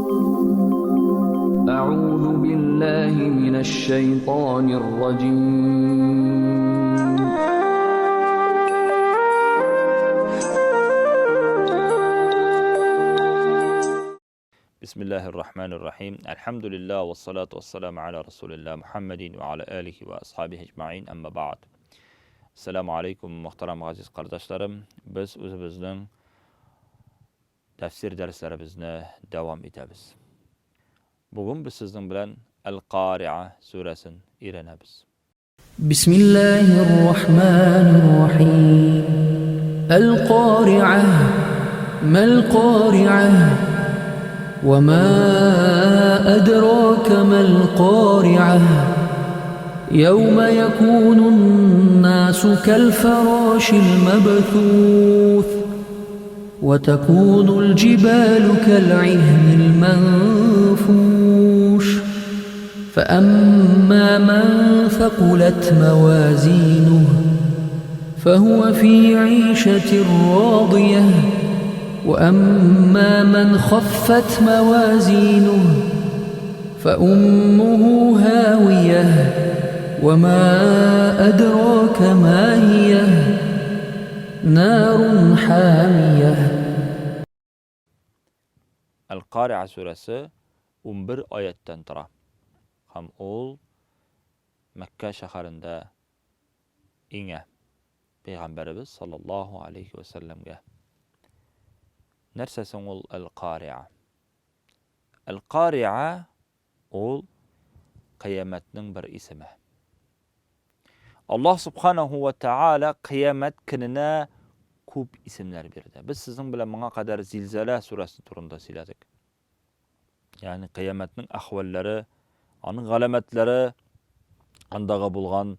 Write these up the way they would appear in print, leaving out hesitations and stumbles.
أعوذ بالله من الشيطان الرجيم. بسم الله الرحمن الرحيم الحمد لله والصلاة والسلام على رسول الله محمد وعلى آله وأصحابه أجمعين أما بعد Assalamu alaykum, muhtaram aziz qardaşlarım. Biz özümüzün tefsir derslerimizni devam edemiz. Bugün biz sizin bilen El-Qari'a suresini öğrenemiz. بسم الله الرحمن الرحيم القارعة ما القارعة وما أدراك ما القارعة يوم يكون الناس كالفراش المبثوث وتكون الجبال كالعهن المنفوش فأما من ثقلت موازينه فهو في عيشة راضية وأما من خفت موازينه فأمه هاوية وما أدراك ما هي نار حامية. El-Qari'a suresi 11 ayetten tura. Ham ol Mekke şəhrində inə Peyğəmbərimiz sallallahu aleyhi ve sellem'ge. Нәрсәсең ул Әл-Кариа? Әл-Кариа ул кыямәтнең бер исеме. Аллаһ субханаһу ва тааля кыямәт көненә күп исемнәр бирде. Без сезнең белән моңа кадәр Зилзәлә сүрәсе турында сөйләдек. Ягъни кыямәтнең әхвәлләре, аның галәмәтләре, андагы булган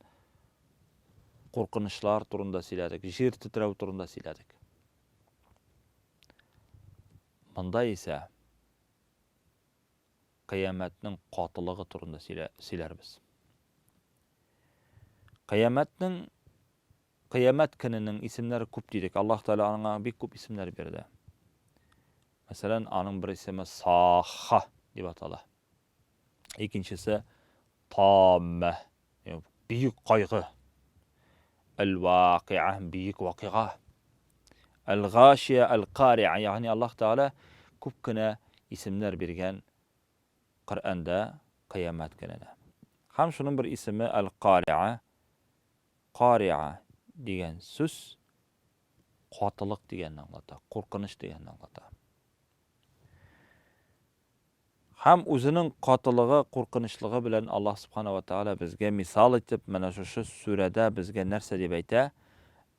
куркынычлар турында сөйләдек, җир тетрәү турында сөйләдек. Монда исә кыямәтнең катылыгы турында сөйләрбез. Кыямәтнең кыямәт көненең исемнәре күп дидек. Аллаһ Тәгалә аңа бик күп исемнәр бирде. Мәсәлән, аның бер исеме Саха дип атала. Икенчесе Таммә, бөек кайгы. Әл-Вакыйа, бөек вакыйга. Әл-Гашия, Әл-Кариа, ягъни Аллаһ Тәгалә күп кенә исемнәр биргән Коръәндә кыямәт көненә. Һәм шуның бер исеме Әл-Кариа, Кариа дигән сүз катылык дигәнне аңлата, куркыныч дигәнне аңлата. Һәм үзенең катылыгы, куркынычлыгы белән Аллаһ Субхана ва Тааля безгә мисал итеп, менә шушы сүрәдә безгә нәрсә дип әйтә?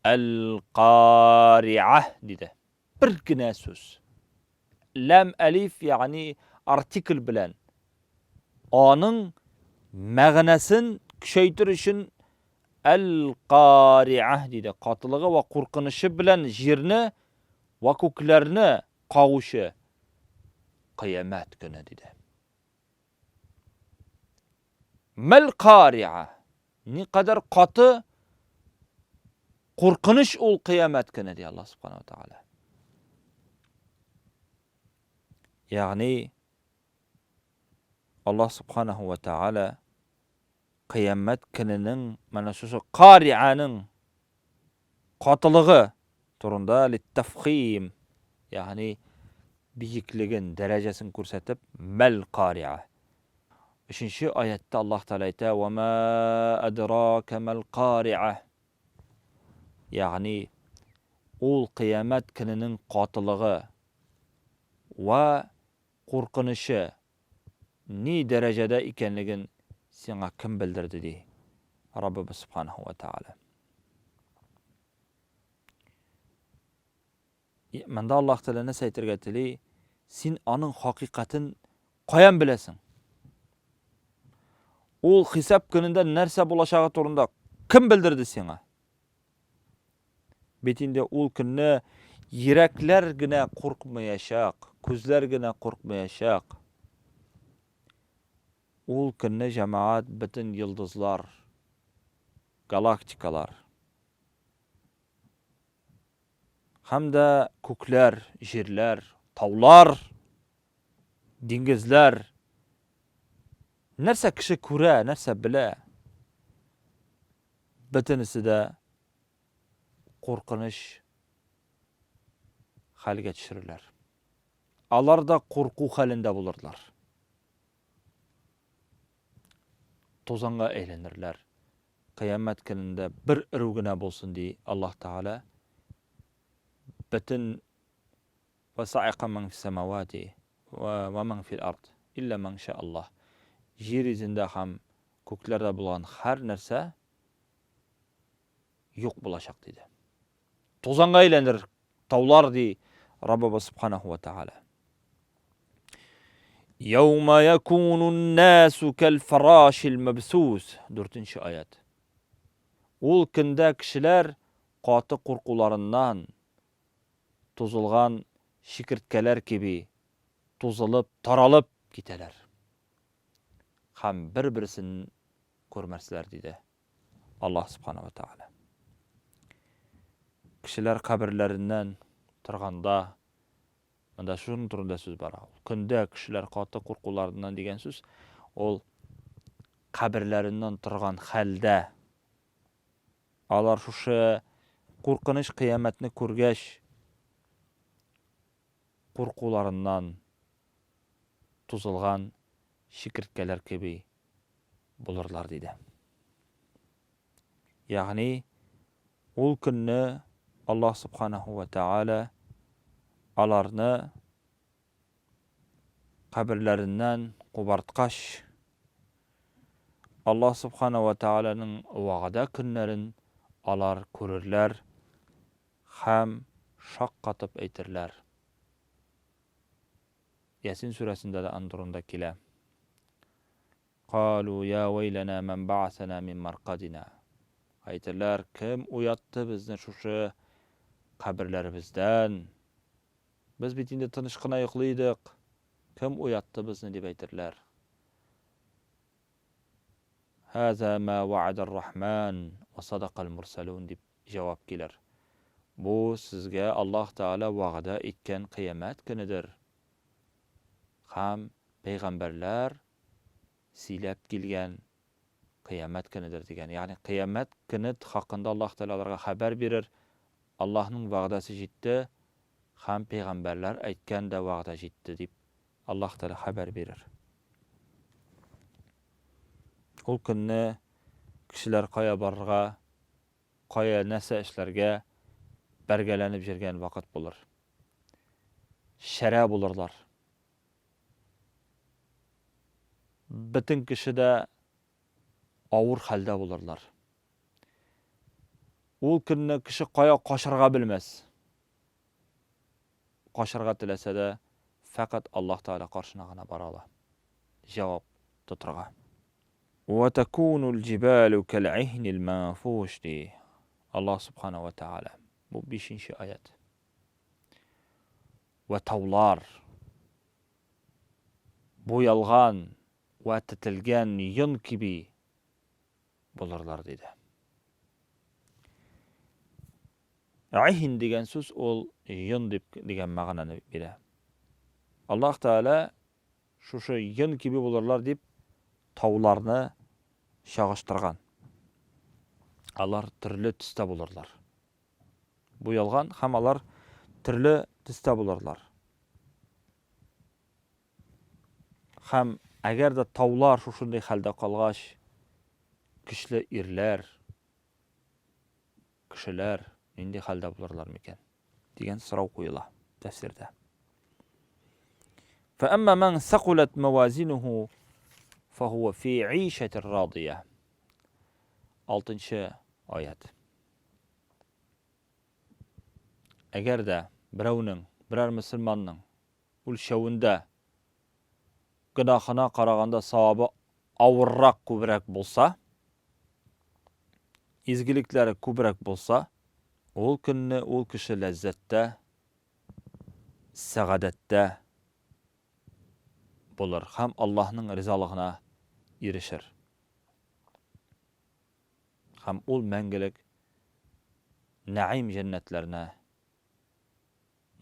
Әл-Кариа диде. Бер генә сүз. Ләм әлиф, ягъни артикль белән аның мәгънәсен көчәйтер өчен Әл-Кариа диде. Катылыгы ва куркынычы белән җирне ва күкләрне кагучы кыямәт көне диде. Мәл кариа. Ни кадәр каты куркыныч ул кыямәт көне ди Аллаһ субхана ва тааля. Ягъни Аллаһ субханаху ва тааля кыямәт көненең менә шушы карианың катылыгы турында литтафхим, ягъни биеклеген, дәрәҗәсен күрсәтеп, мәл кариа. Өченче аятта Аллаһ Тәгалә әйтә: "Ва ма адрака мәл кариа". Ягъни ул кыямәт көненең катылыгы ва куркынычы ни дәрәҗәдә икәнлеген сиңа кем белдерде, ди Раббыбыз Субханаһу ва Тааля. Монда Аллаһ Тәгалә нәрсә әйтергә тели? Син аның хакыйкатен каян беләсең? Ул хисап көнендә нәрсә булачагы турында кем белдерде сиңа? Бит инде ул көнне йөрәкләр генә куркмаячак, күзләр генә куркмаячак. Ул көнне җәмәгать бөтен йолдызлар, галактикалар һәм дә күкләр, җирләр, таулар Диңгезләр, нәрсә кеше күрә, нәрсә белә, бөтенесе дә куркыныч хәлгә төшерерләр. Алар да курку хәлендә булырлар. Тузанга әйләнерләр. Кыямәт көнендә бер өрү генә булсын, ди Аллаһ Тәгалә. Бөтен Вә саика мән фис-самавати вә мән фил-ард, илля мән ша'а Аллаһ. Җир йөзендә һәм күкләрдә булган һәр нәрсә юк булачак, диде. Тузанга әйләнер таулар, ди Раббыбыз Субханаху ва Тааля. Яума якунун насу кәл фарашил мабсус. Дүртенче аят. Ул көндә кешеләр каты куркуларыннан тузылган чикерткәләр кеби тузылып, таралып китәләр. Һәм бер-берсен күрмәсләр, диде Аллаһ Субхана ва Тааля. Кешеләр каберләреннән торганда, монда шуның турында сүз бара. Ул көндә кешеләр каты куркуларыннан дигән сүз, ул каберләреннән торган хәлдә Алар шушы куркыныч кыямәтне күргәч, куркуларыннан тузылган чикерткәләр кеби булырлар, диде. Ягъни, ул көнне Аллаһ Субханаху ва Тааля аларны каберләреннән кубарткач, Аллаһ Субхана ва Тәгаләнең вәгъдә көннәрен алар күрерләр һәм шаккатып әйтерләр. Ясин сүрәсендә дә аның турында килә. Калу я вәйләнә мән бәгәсәнә мин маркадина. Әйтерләр, кем уятты безне шушы каберләребездән? Без бит инде тыныч кына йоклый идек. Кем уятты безне, дип әйтерләр. Һаза ма ва'ада ар-Рахман ва садака аль-мурсалун, дип җавап килер. Бу сезгә Аллаһ Тәгалә вәгъдә иткән кыямәт көнедер. Һәм пәйгамбәрләр сөйләп килгән кыямәт көнедер дигән. Ягъни кыямәт көне хакында Аллаһ Тәгалә аларга хәбәр бирер, Аллаһның вәгъдәсе җитте һәм пәйгамбәрләр әйткән дә вәгъдә җитте дип Аллаһ Тәгалә хәбәр бирер. Ул көнне кешеләр кая барырга, кая нәрсә эшләргә бәргәләнеп җөргән вакыт булыр. Шәрә булырлар. Бөтен кеше дә авыр хәлдә булырлар. Ул көнне кеше кая качарга белмәс. Качарга теләсә дә, фәкать Аллаһ Тәгалә каршына гына бара ала. Җавап тотырга. Ва такунул җибалу кәл-ихнил манфуш ди Аллаһ Субхана ва Тәгалә. Бу бишенче аят. Вә таулар буялган вә тетелгән йон кеби булырлар, диде. Ихн дигән сүз ул йон дип дигән мәгънәне бирә. Аллаһ Тәгалә шушы йон кеби булырлар дип тауларны чагыштырган. Алар төрле төстә булырлар. Буялган һәм алар төрле төстә булырлар. Һәм әгәр дә таулар шушындый хәлдә калгач, көчле ирләр, кешеләр нинди хәлдә булырлар микән? Дигән сорау куела тәфсирдә. فأما من ثقلت موازينه فهو في عيشة راضية. Алтынчы аят. Әгәр дә берәүнең, берәр мөселманның үлчәвендә гөнаһына караганда савабы авыррак, күбрәк булса, изгелекләре күбрәк булса, ул көнне ул кеше ләззәттә, сәгадәттә булыр һәм Аллаһның ризалыгына ирешер. Һәм ул мәңгелек нәгыйм җәннәтләренә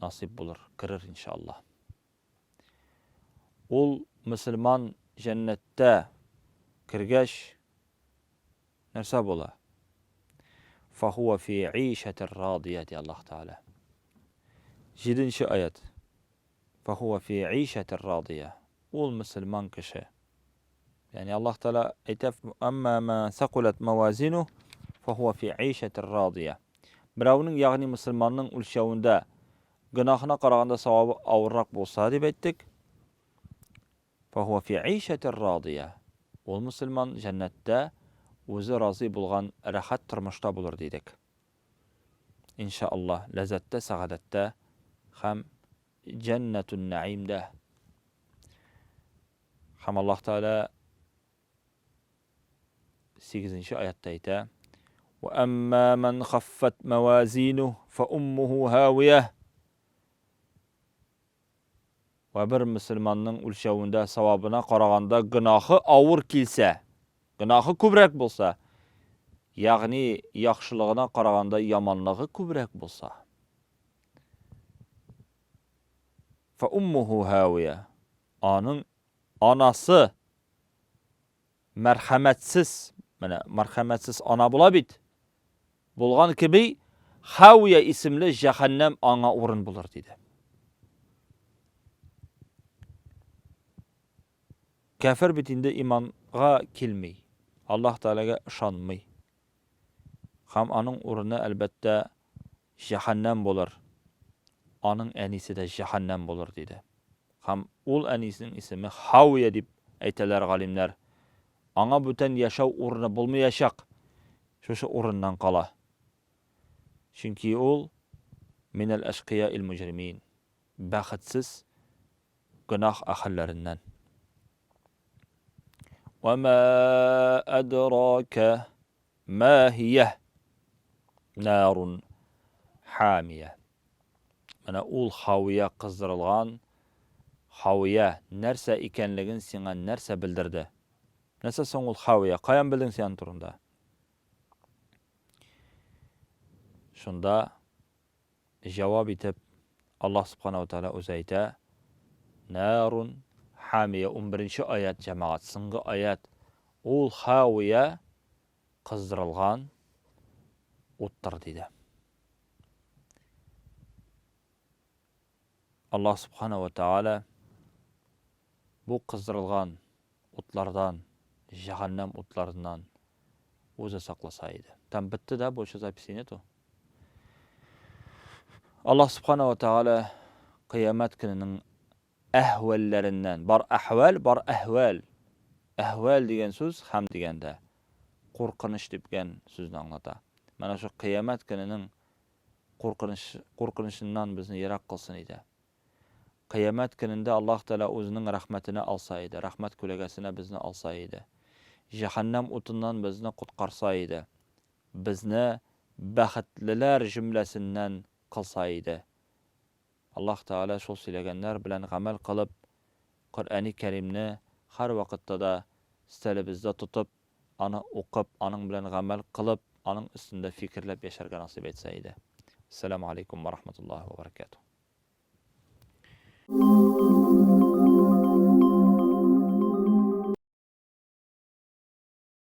насыйп булыр, керер иншалла. Ул мөселман җәннәттә кергәч нәрсә була? Фахуа фи гыйшәтир радия ди Аллаһ Тәгалә. Җиденче аять. Фахуа фи гыйшәтир радия. Ул мөселман кеше. Ягъни Аллаһ Тәгалә әйтә, әмма ма сакулат мавазину фахуа фи гыйшәтир радия. Берәүнең, ягъни мөселманның үлчәвендә гөнаһына караганда савабы авыррак булса, дип әйттек. Фахуа фи гыйшәтир радия. Ул мөселман җәннәттә үзе разый булган рәхәт тормышта булыр, дидек. Иншааллаһ, ләззәттә, сәгадәттә һәм җәннәтүн нәгыймдә. Һәм Аллаһ Тәгалә 8 аятта әйтә: "Ва әмма ман хаффат мавазину фа уммуху хавия". Вә бер мөселманның үлчәвендә савабына караганда гөнаһы авыр килсә, гөнаһы күбрәк булса, ягъни яхшылыгына караганда яманлыгы күбрәк булса. Фа уммуху хавия. Аның анасы мәрхәмәтсез, менә мәрхәмәтсез ана була бит, булган кеби, Хауя исемле җәһәннәм аңа урын булыр, диде. Кәфер бит инде иманга килми, Аллаһ Тәгаләгә ышанмый. Һәм аның урыны, әлбәттә, җәһәннәм булыр. Аның әнисе дә җәһәннәм булыр, диде. Һәм ул әнисенең исеме Хауия дип әйтәләр галимнәр. Аңа бүтән яшәү урыны булмыячак, шушы урыннан кала. Чөнки ул минәл әшкыяил муҗримин, бәхетсез гөнаһ әһелләреннән. Вә мә әдрака мә һия нарун хамия. Менә ул хавия кыздырылган хавия нәрсә икәнлеген сиңа нәрсә белдерде? Нәрсә соң ул хавия? Каян белдең син аның турында? Шунда җавап итеп Аллаһ Субхана ва Тааля үзе әйтә, Нарун хамия, 11 аят, җәмәгать, соңгы аят. Ул хавия кыздырылган уттыр, диде. Аллаһ Субхана ва Тааля бу кыздырылган утлардан, җәһәннәм утларыннан үзе сакласа иде. Там бетте, да, больше записи нету. Аллаһ Субхана ва Тааля кыямәт көненең әһвәлләреннән, бар әһвәл, бар әһвәл. Әһвәл дигән сүз һәм дигәндә куркыныч дигән сүзне аңлата. Менә шул кыямәт көненең куркыныч, куркынычыннан безне ерак кылсын иде. Кыямәт көнендә Аллаһ Тәгалә үзенең рәхмәтенә алса иде, рәхмәт күләгәсенә безне алса иде. Җәһәннәм утыннан безне коткарса иде. Безне бәхетлеләр җөмләсеннән кылса иде. Аллаһ Тәгалә шул сөйләгәннәр белән гамәл кылып, Коръәни Кәримне һәрвакытта да стәлебездә тотып, аны укып, аның белән гамәл кылып, аның өстендә фикерләп яшәргә насыйп әйтсә иде. Әссәламү алейкум вә рахматуллаһи вә бәрәкәтүһ.